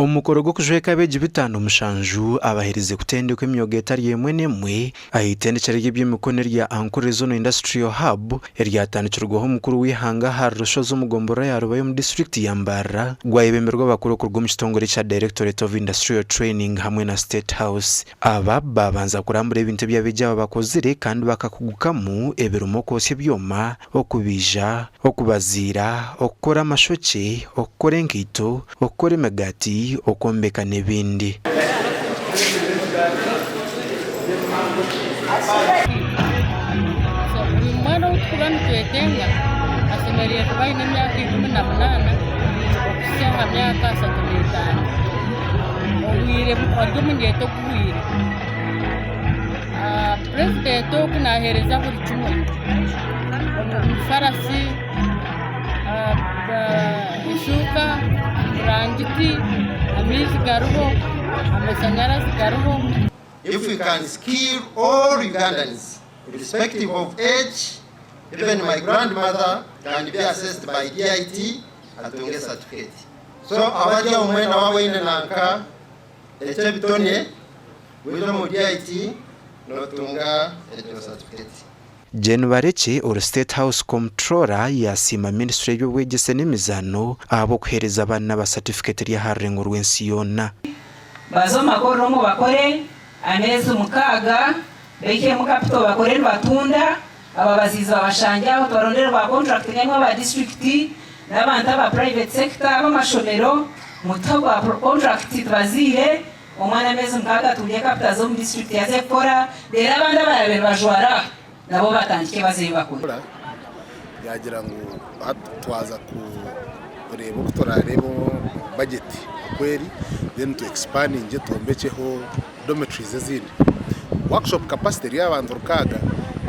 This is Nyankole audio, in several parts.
Omukoro gw'okujweka abeegi 57 abaherize kutendekwa emyoga etari emwe n'emwe aha itendekyero ry'eby'emikono erya Ankole Zonal Industrial Hub eryatandikirweho omukuru w'eihanga ahari Rushozi omu gomborora ya Rubaya omu disiturikiti ya Mbarara gwayebemberwa abakuru okuruga omu kitongore ekya Directorate of Industrial Training hamwe na State House. Aba baabanza kurambura ebintu ebi abeegi aba bakozire kandi bakakugukamu ebirimu okwotsya ebyoma, okubaija, okubaziira, okukora amashokye, okukora enkaito, okukora emigaati, okwombeka n'ebindi. Buri mwana ou turikuba nitwetenga ashemereire kuba aine emyaka 18 okuhitsya aha myaka 35. Obwire ori omunyeeto oguhwire. Purezidenti ogu naaheereza buri kimwe, omufarasi, eshuuka, burangiti, amaizi gariho, amashanyarazi gariho. If we can skill all Ugandans irrespective of age, even my grandmother can be assessed by DIT atunge certificate. So abari aho mwena waaba oine nanka eky'ebitone wija omu DIT notunga egyo certificate. Jane Barekye ori State House Comptroller yasiima minisiture y'eby'obwegyese n'emizaano ahabw'okuheereza abaana aba satifiketi eri aha rurengo rw'ensi yoona. Baze omu makorero omwo bakore ameezi mukaaga baihemu kapito bakore nibatunda, ababaziizi babashangye aho tubarondere ba contract nkaimwe aba disiturikiti n'abantu aba private sector ab'amashomero mutuhe obwa contract tubaziire Omwana ameezi mukaaga atungye kapito aze omu disiturikiti aze kukora reero abandi abaraabe nibajwara aho nabo batandike bazeyo bakore. Yaagira ngu hati twaza kureeba oku turaareebe bajeti oku eri then tu expandingye twombekyeho dormitories ezindi. Workshop capacity eri abantu rukaaga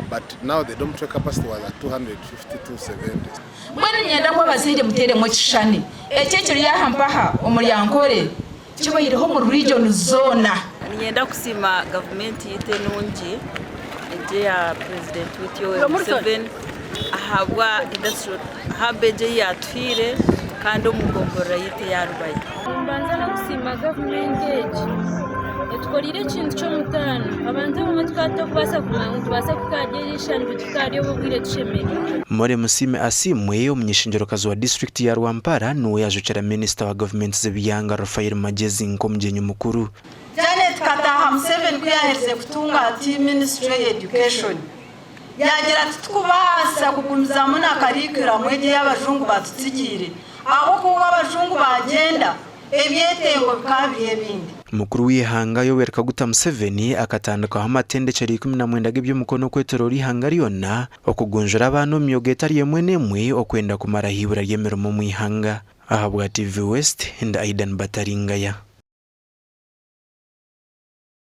but now the dormitory capacity was at 250, 270. Mbwenu niinyenda ngu abazaire muteeremu ekishushani eki ekiri aha mpaha omuri Ankole. Kibaireho omu region zoona. Niinyenda kusiima gavumenti yaitu enungi egi eya purezidenti waitu Yoweri Museveni ahabwa industrial hub egi ei yaatuhaire kandi omu gomborora yaitu eya Rubaya. Nimbanza n'okusiima gavumenti egi etukoreire ekintu ky'omutaano. Abantu abamwe tukaba tutakubaasa kumanya ngu nitubaasa kuhika ahari eri ishaaha ngu tuhike ahari obu obwire tushemereirwe. Molly Musiime Asiimwe, omuny'eishengyero-kazi wa disiturikiti ya Rwampara niwe yaajwekyera minisita wa gavumenti z'ebyanga Raphael Magyezi nk'omugyenyi mukuru. Janet Kataaha Museveni ku yaaherize kutunga ati Ministry ya Education, yaagira ati tikubaasa kugumizamu na curriculum egi ei abajungu baatutsigiire ahabw'okuba obu abajungu baagyenda, ebyetengo bikaba biri ebindi. Mukuru w'eihanga Yoweri Kaguta Museveni akatandikaho amatendekyero 19 g'eby'emikono okwetoroora eihanga ryona okugunjura abaana omu myoga etari emwe n'emwe okwenda kumaraho eibura ry'emirimo omu ihanga. Ahabwa TV West, ndi Aidan Bataringaya.